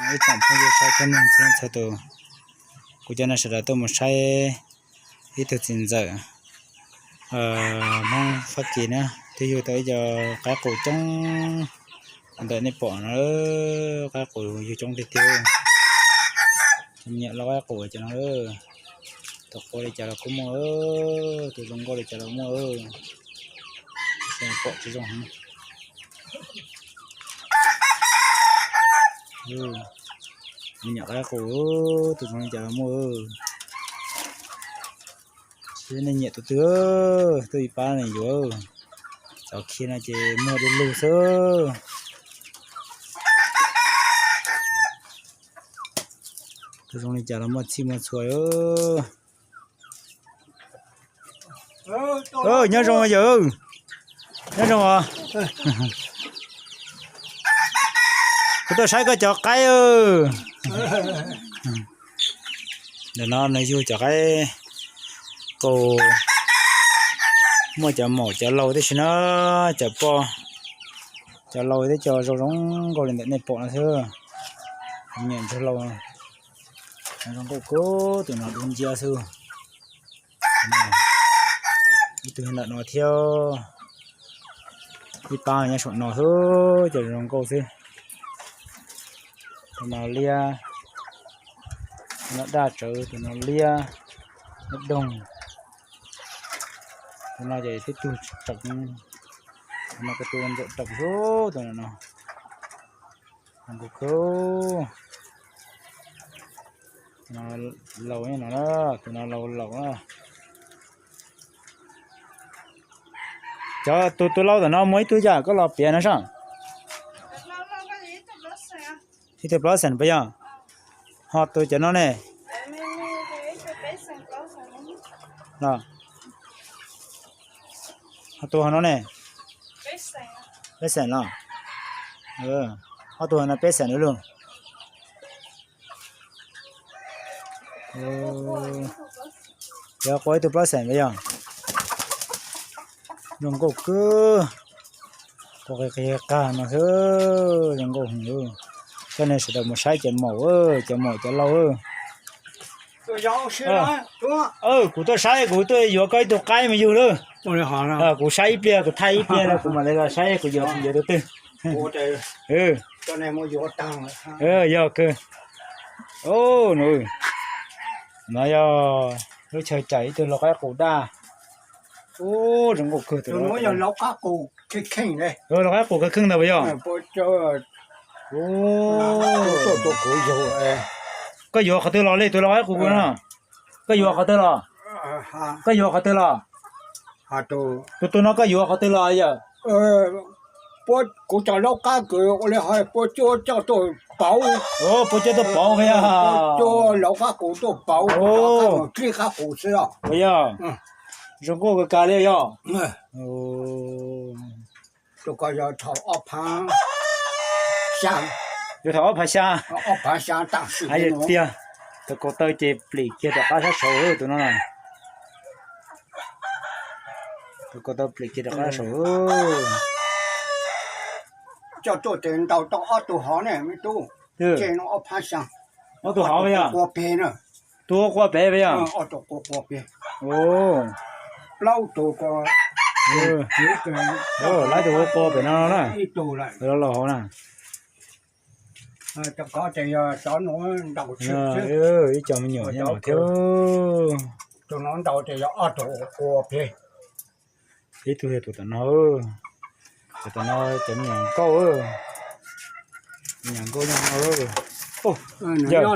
Ib tsoom phooj ywg saib txhua leej txhua tus, kuv cov no sawv daws tuaj mus saib ib tug txiv ntxawm Hmoob Fab Kis na, twb yug tau ib co qaib qus coob ntawm nej pom no, qaib qus yug coob tiag tiag. Cov me nyuam loj qaib qus cov no, tus qua li cas los kuj muaj, tus zoo nkauj li cas los muaj, pom tsis zoo heev. Me nyuam qaib qus, tus zoo li cas los muaj. Nej nyiam tus twg tuaj ib pab nws yuav. Cov khiav no ces muag du lug xwb. Tus zoo li cas los muaj txhij muaj txhua. Nyob zoo yawm, nyob zoo os. Kuv tuaj saib koj cov qaib. Ntawm no nws yug cov qaib qus, muaj cov maum cov laus tib si na, cov poj, cov laus thiab cov zoo zoo nkauj li ntawm nej pom no xwb. Nyuam ntsuag laus zoo nkauj kawg, tus no dub nciab xwb. Ib tug ntawm no thiab, ib pab nyob saum no xwb, cov zoo nkauj xwb. Tus no liab, tus no daj tsawv, tus no liab, liab doog. Tus no ces twb tug tseem, tus no kuj tug ntxawm tseem xwb, tus no no. Tus no laus no, tus no laus laus na. Cov tus tus laus ntawm no muaj ib tug yam koj los piav no saib. Ib tug plaub xees puas yog? Ho tus cov no ne? Ho tus hauv no ne? Peb xees los? Ho tus hauv no peb xees lawm lauj. Yog qua ib tug plaub xees puas yog? Zoo nkauj kawg. Qua qig qig qag no xwb, zoo nkauj heev. Coj nej sawv daws mus saib cov maum, cov maum cov laus. Kuv tuaj saib, kuv tuaj yuav koj ib tug qaib mus yug lawm. Kuv saib ib pliag, kuv thaij ib pliag no kuv mam li los saib kuv yuav yuav tus twg. Yog kawg. No yog lub chaw cais ib tug lau qaib qus daj. Zoo nkauj kawg tus no. Lau qaib qus kawg kheej ntag puas yog? Koj yuav qhov twg los li tus lau qaib qus no? Koj yuav qhov twg los? Koj yuav qhov twg los? Tus tus no koj yuav qhov twg los yawm? Puab, kuv cov laub qab kws ua li hais puab cuab coj tuaj pauv. Puab cuab tuaj pauv puas yog? Cuab laub qab qus tuaj pauv, kuv cov qab qus xwb os. Puas yog? Zoo nkauj kawg kawg li yog. Tus ko yog thaum ob phav xya. Yog thaum ob phav xya. Ob phav xya tam sim. Hais tias tus ko taw ces plim kiag rov qab sab saud tus no. Tus ko taw plim kiag rov qab saud. Coj tuaj tes ntaus tau ob tug hov ne me tub. Ces no ob phav xya. Ob tug hov puas yog? Qua peg na. Tus qua peg puas yog? Ob tug qua qua peg. Plaub tug ko. Laib tus qua peg no na. Ib tug lawm. Los hov na. Ib co me nyuam nyob no thiab. Tus no ntaus ces yog ob tug qua peg. Ib tug yog tus tom no. Tus tom no cov me nyuam nkauj, me nyuam nkauj nyob no. Yog,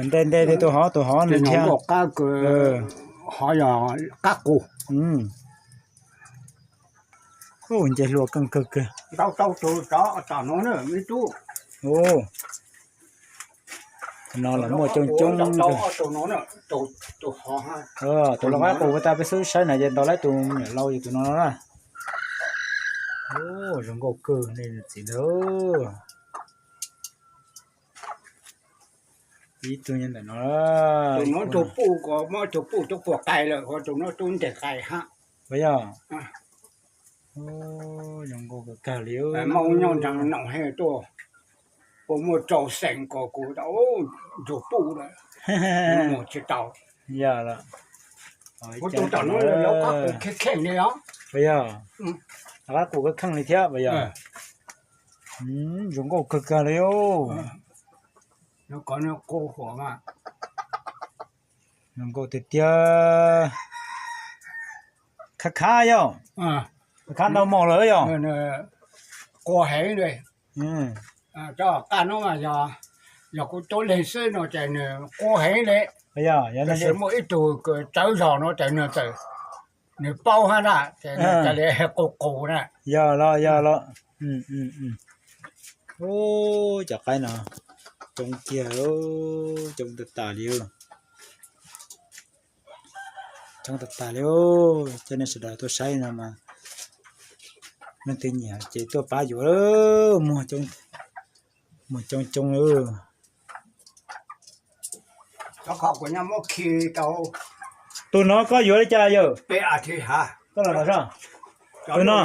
nte nte tus hov, tus hov nws thiab. Hov yog qab qus. Nce hlua keej kawg kawg. Ntau tau tus tom no me tub. No los muaj coob coob. Tus lau qaib qus tas peb xub saib na ces ntaus laib tus me nyuam lau yog tus no na. Zoo nkauj kawg nej txiv ntawd. Ib tug nyob ntawm no. Tus no tug puj ko muab tug puj tub puas qais lawm, tus no tub ntes qais hab. Puas yog? Zoo nkauj kawg kawg li. Maub nyob nraag noom he tuaj. Puas muaj rau xees kom kuv tau ntsuag puj lawm, mus tsis tau. Yog lawm. Kuv tus tom no yog qab qus kheej kheej li os. Yog, qab qus kheej kheej li thiab puas yog? Zoo nkauj kawg kawg li. Qus huam mas zoo nkauj tiag tiag. Khab khab yog, khab ntau mus lawm yog. Qua heev li. Cov qaj no mas yog, yog kuv tuab leeg xwb no ces nws qua heev li. Tab sis muaj ib tug tsawv zog no ces nws txawm, nws paub hab na, ces nws cia li qus qus na. Yog los yog los. Ub, cov qaib no coob kiag, coob tag tas li. Coob tag tas li. Coj nej sawv daws tuaj saib no mas leej twg nyiam ces tuaj pab yuav, muag, muag coob coob li. Tus no koj yuav li cas yawg? Koj los, tus no,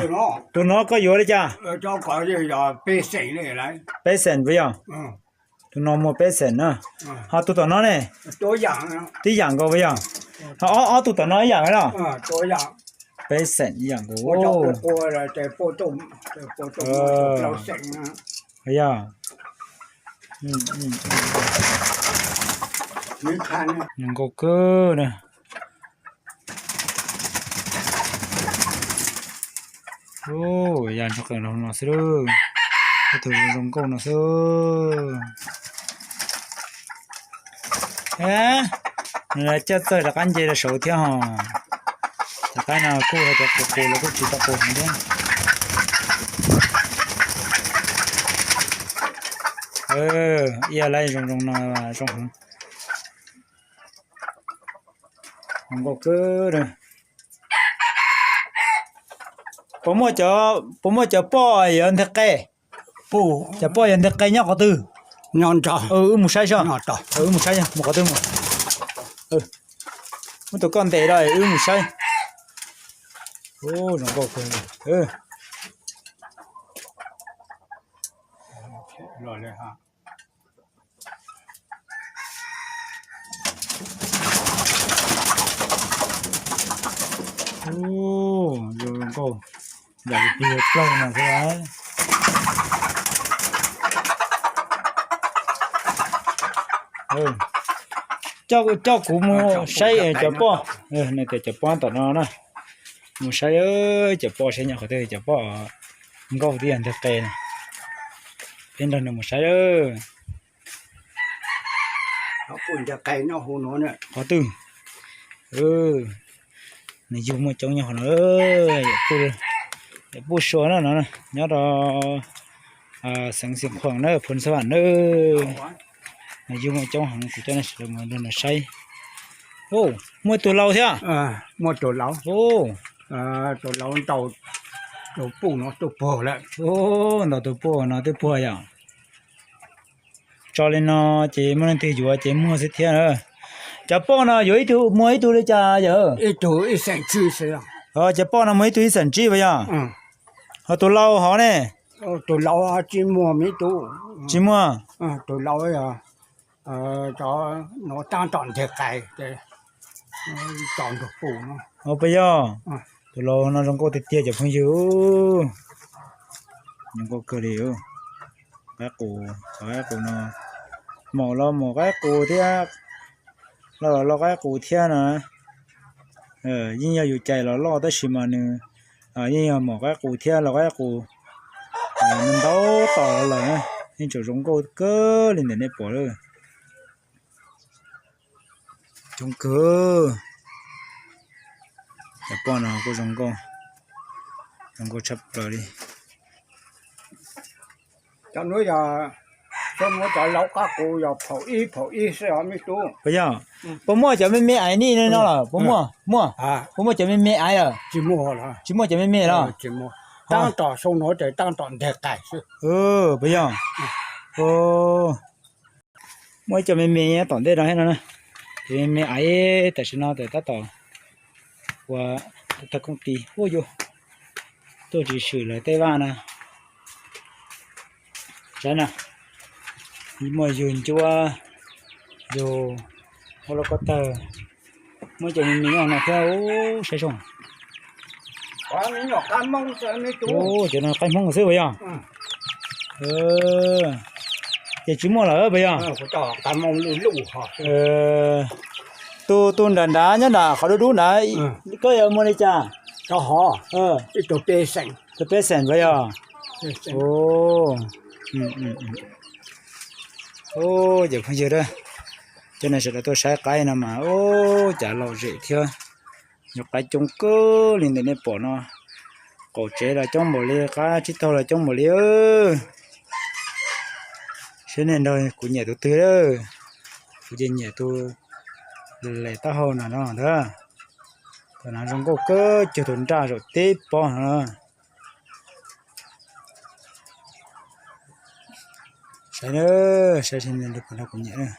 tus no koj yuav li cas? Peb xees puas yog? Tus no muag peb xees na. Ho tus tom no ne? Tib yam nkaus puas yog? Ho ob, ob tug tom no ib yam los? Peb xees ib yam nkaus. Yog. Zoo nkauj kawg na. Ub, ya ntsuag qees los no xwb, ib tug zoo nkauj no xwb. Nws coj txawj rov qab nce rau saud thiab ho. Cov qaib no kuj hais tias qus qus los kuj tsis tau qus heev thiab. Ib yam li zoo zoo no zoo heev. Zoo nkauj kawg. Puas muaj cov, puas muaj cov poj yog nteg qe? Cov poj yog nteg qe nyob qhov twg? Wb mus saib seb. Wb mus saib mus qhov twg mus. Muab tus koj ntes rau wb mus saib. Zoo nkauj kawg. Zoo nkauj, yam li plig plaug no xwb. Coj, coj kuv mus saib cov poj, tias cov poj tom no na. Mus saib cov poj saib nyob qhov twg, cov poj nkauj twb yog nteg qe na. Peb nrog nws mus saib. Qhov twg? Nws yug muaj coob nyob qhov no, yawm Puj Sua na no, nyob rau xeev Xeev Khuam na, Phoos Xab Vam na. Nws yug muaj coob heev, kuv coj nej sawv daws mus nrog nws saib. Muaj tus lau thiab. Tus lau ntaus tus puj no twb puag lawm. Ntaus tus puj no twb puag yom. Tso li no ces muaj leej twg yuav ces muag xwb thiab na. Cov poj no yuav ib tug muag ib tug li cas yawm? Cov poj no muag ib tug ib xees tsib puas yog? Ho tus lau hov ne? Tsis muag. Puas yog? Tus lau no zoo nkauj tiag tiag cov phooj ywg. Zoo nkauj kawg li. Qaib qus, cov qaib qus no, maum los maum qaib qus thiab, loj los loj qaib qus thiab na. Yeej yog yus cais los loj tab sis mas nws yeej yog maum qaib qus thiab loj qaib qus, nws ntau tom los lawm, yeej tseem zoo nkauj kawg li ntawm nej pom lawm. Coob kawg. Cov poj no kuj zoo nkauj, zoo nkauj tshaj plaws li. Puas yog? Puas muaj cov me me aiv ni no los puas muaj? Muaj. Puas muaj cov me me aiv lawm? Tsis muaj cov me me los? Puas yog? Muaj ib co me me nyob tom ntej no thiab no na. Cov me me aiv tam sim no tawm tab tom ua tag koob tis ua yuav tuaj tsis swm lawv tej vaj na. Saib na, Muaj yug ncuab, yug ua lub ko taw, muaj cov me nyuam no thiab. Saib zoo, cov no qaib Hmoob xwb puas yog? Ces tsis muaj lawm puas yog? Tus, tus nram nrad nyob nram qhov dub dub nrad, koj yuav muag li cas? Tus peb xeem puas yog? Ces phooj ywg, cov no sawv daws tuaj saib qaib no mas ua cas lom zem thiab. Nyuag qaib coob kawg li ntawm nej pom no. Qaum tsev los coob npaum li, qab tsib taug los coob npaum li. Saib nej nrog kuv nyiam tus twg. Kuv ces nyiam tus les taub hau no ntag. Tus no zoo nkauj kawg, cuag tus nraj zaum teb pob no. Saib, saib nej nrog kuv nyiam.